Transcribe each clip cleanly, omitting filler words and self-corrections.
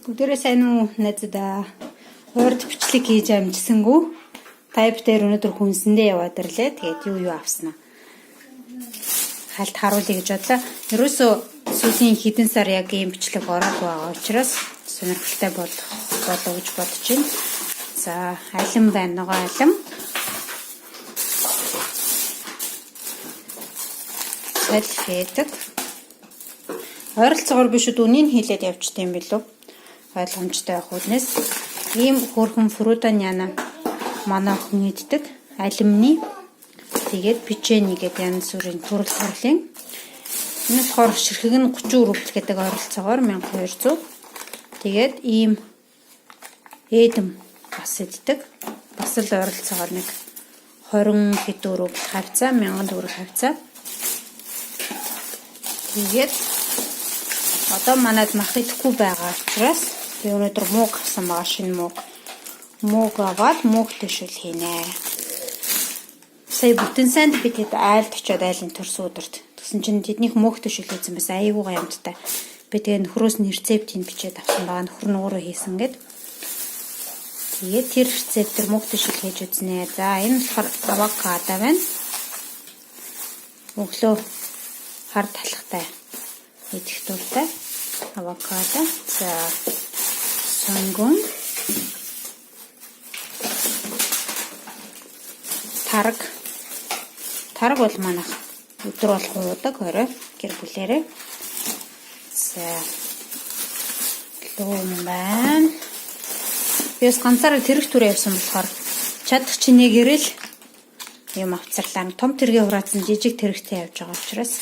Бүгдээрээ сайн уу найзуудаа. Урд бичлэг хийж амжсангүй. Тайп дээр өнөөдөр хүнсэндээ яваад ирлээ. Тэгээд юу юу авсан аа. Хальт харуулъя гэж бодлоо. Ерөөсөө сүүлийн хэдэн сар яг ийм бичлэг ороогүй байгаа учраас сонирхолтой болох болов гэж бодож байна. За, алим байна, ногоо алим. Салфетик. Ойролцоогоор биш үү, үнийг хилээд явчт юм билүү? Ойлгомжтой байх үднэс. Ийм хөөрхөн фруда няна манай охин иддэг. Алимны. Тэгээд печени гэдэг янз бүрийн төрөл төрлийн. Энэ болохоор ширхэг нь 30 рубль гэдэг ойролцоогоор 1200. Тэгээд ийм эдэм бас иддэг. Бас л ойролцоогоор нэг 20 хэдэн рубль хавцаа, 1000 төгрөг хавцаа. Тэгээд одоо манад мах идэхгүй байгаа учраас би өнөөдөр мууг авсан байгаа, шинэ мууг. Мууг аваад мууг төшөл хийнэ. Сая бүтэн санд би тэд айлд очиод айлын төрсөн өдөрт. Тэгсэн чинь тэднийх мууг төшөл хийсэн байсан, айгуугаа ямттай. Би тэгээ нөхрөөс нь рецептийг бичээд авсан байгаа. Нөхөр нь өөрөө хийсэн гэд. Тэгээд тэр рецептээр мууг төшөл хийж үзнэ. За, энэ болохоор авокадо байна. Өглөө хар талхтай идэх дуртай авокадо. За, сонгон, тараг. Тараг бол манайх өдөр болгон уудаг орой гэр бүлээрээ. За, луун байна. Би бас ганцаараа тэрэг түрээ явсан болохоор чадах чинээгээр л юм авцарлаа. Том тэргээ хураацсан, жижиг тэрэгтэй явж байгаа учраас.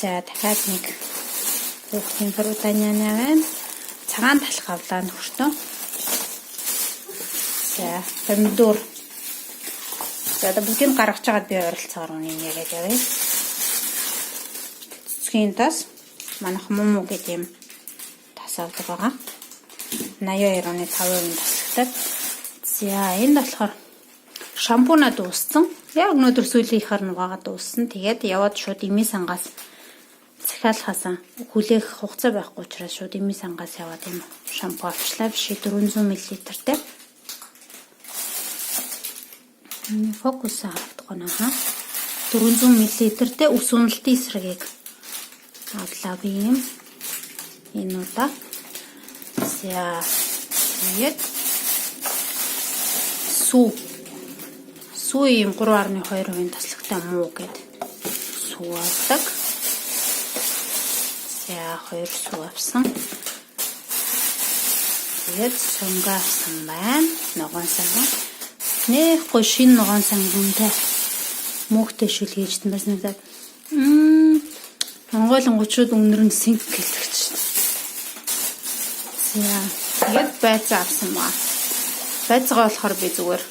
За, дахиад нэг хүүхдийн фруданяна байна. Цагаан талх авлаа нөхөртөө. За, помидор. За, одоо бүгдийг гаргаж чагаад би ойролцоогоор үнийг яриад явъя. Цэцгийн тас манайх муу гэдэг юм тас авдаг байгаа. 82.5% таслагтай. За, энд болохоор шампунаа дууссан. Яг өнөөдөр сүүлийнхаар нугаагаад дууссан. Тэгээд яваад шууд эмийн сангаас захиалахаасаа хүлээх хугацаа байхгүй учраас шууд эмийн сангаас яваад юм шампу авчлаа. Биш 400 мл-тэй. Фокус авахгүй наа. 400 мл-тэй ус уналтын эсрэгийг авлаа би юм. Энэ удаа. За, тэгээд сүү. Сүү ийм 3.2% таслагтай муу гэд сүү авдаг. За, 2 сүү авсан. Тэгээд сунга авсан байна. Ногоон сонгон. Нэхгүй шинэ ногоон сонгонтой мөөхтэй шүл хийжтэн бас надад Монголын 30-ууд өнөр нь синк гэлэгч. За, тэгээд байцаа авсан ба. Байцаагаа болохоор би зүгээр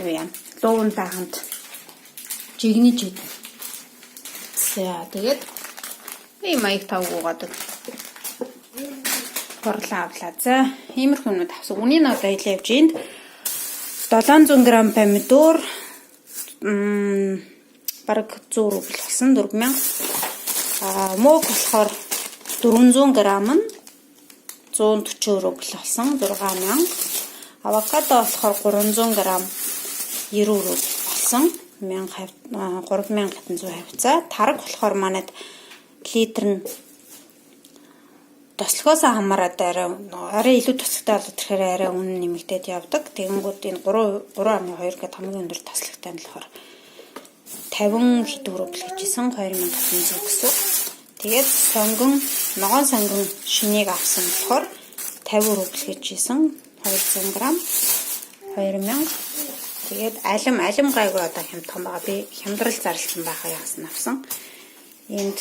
юу яа. Луунтай хамт жигнэж идэв. За, тэгээд ийм маяг тав гуугаад горлоо авлаа. За, иймэрхүү юмуд авсан. Үнийг одоо хэлээ явж энд 700 г помидор бараг 100 рубль болсон, 4000. Аа, мууг болохоор 400 г нь 140 рубль болсон, 6000. Авокадо болохоор 300 г 90 рубль болсон, 1050 3700 хавцаа. Тараг болохоор манайд литр нь тослогоос хамаарат арай илүү тослогтой болоод ирэхээр арай үнэ нэмэгдээд явдаг. Тэгэнгүүт энэ 3 3.2 гэдэг хамгийн өндөр тослогтой нь болохоор 50 хэдэн рубль гэжсэн, 2700 гэсэн. Тэгээд сонгон, ногоон сонгон шинийг авсан болохоор 50 рубль гэжсэн, 200 г 2000. Тэгээд алим, алим гайгүй одоо хямдхан байгаа. Би хямдрал зарласан байхаа яасан авсан. Энд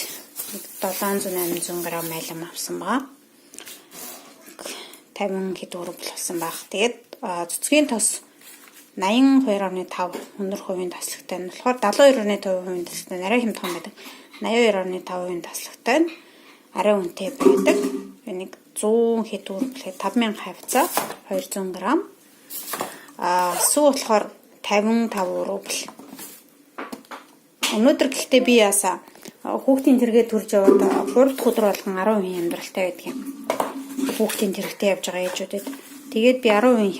700 800 г алим авсан байгаа. 50 хэдэн рубль болсон байх. Тэгээд цэцгийн тос 82.5 өндөр хувийн таслагтай нь болохоор 72.5% таслагтай нь арай хямдхан байдаг. 82.5% таслагтай нь арай үнэтэй байдаг. Нэг 100 хэдэн рубль, 5000 хавцаа 200 г. Аа, сүү болохоор 55 рубль. Өнөөдөр гэхдээ би яасаа хүүхдийн тэргээ төрж яваад 3 дахь өдөр болгон 10% амьдралтай байдаг юм. Хүүхдийн тэрэгтэй явж байгаа ээжүүдэд. Тэгээд би 10%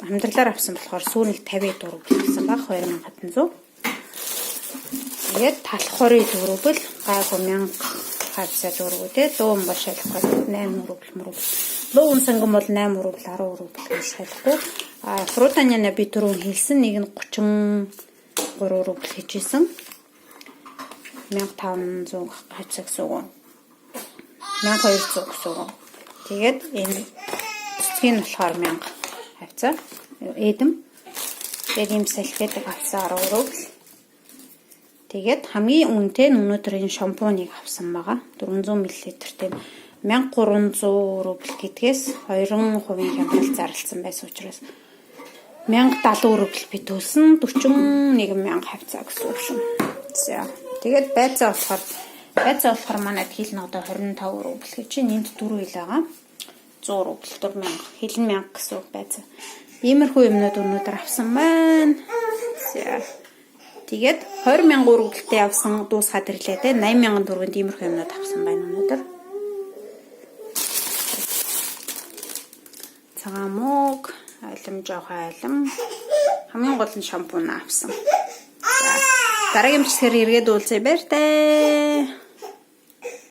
хямдралаар авсан болохоор сүүрийг 50 рубль гэсэн баг 2700. Тэгээд талх 24 рубль, гайгүй 1000 хавцаа төгрөгөө те. Луун бол шалахгүй 8 рубль мөрөв. Луун санган бол 8 рубль 10 рубль гэж шалахгүй. А фрутаняна би түрүүн хэлсэн нэг нь 33 рубль хийжсэн. 1500 хавцаа гэсэн үг. 1200 гэсэн үг. Тэгээд энэ цэцгийг нь болохоор 1000 хавцаа. Эдэм. Тэгээд ийм салфетик авсан 10 рубль. Тэгээд хамгийн үнэтэй нь өнөөдөр энэ шампуныг авсан байгаа. 400 мл-тэй 1300 рубль гэдгээс 2% хямдрал зарласан байсан учраас 1070 рубль би төлсөн, 41 000 хавцаа гэсэн үг шүү. За. Тэгээд байцаа болохоор манайд хил нь одоо 25 рубль гэж чинь энд 4 хил байгаа. 100 рубль 4000 хил нь 1000 гэсэн үг байцаа. Иймэрхүү юмнууд өнөөдөр авсан байна. За. Тэгээд 20 мянган рубльтэй авсан дуусгаад ирлээ те. 80 мянган төгрөгийн тиймэрхүү юмнууд авсан байна өнөөдөр. Цагаан мөг, алим, жоохон алим. Хамгийн гол нь шампунь авсан. За, дараагийн бичлэгээр эргээд уулзъя, баяртай.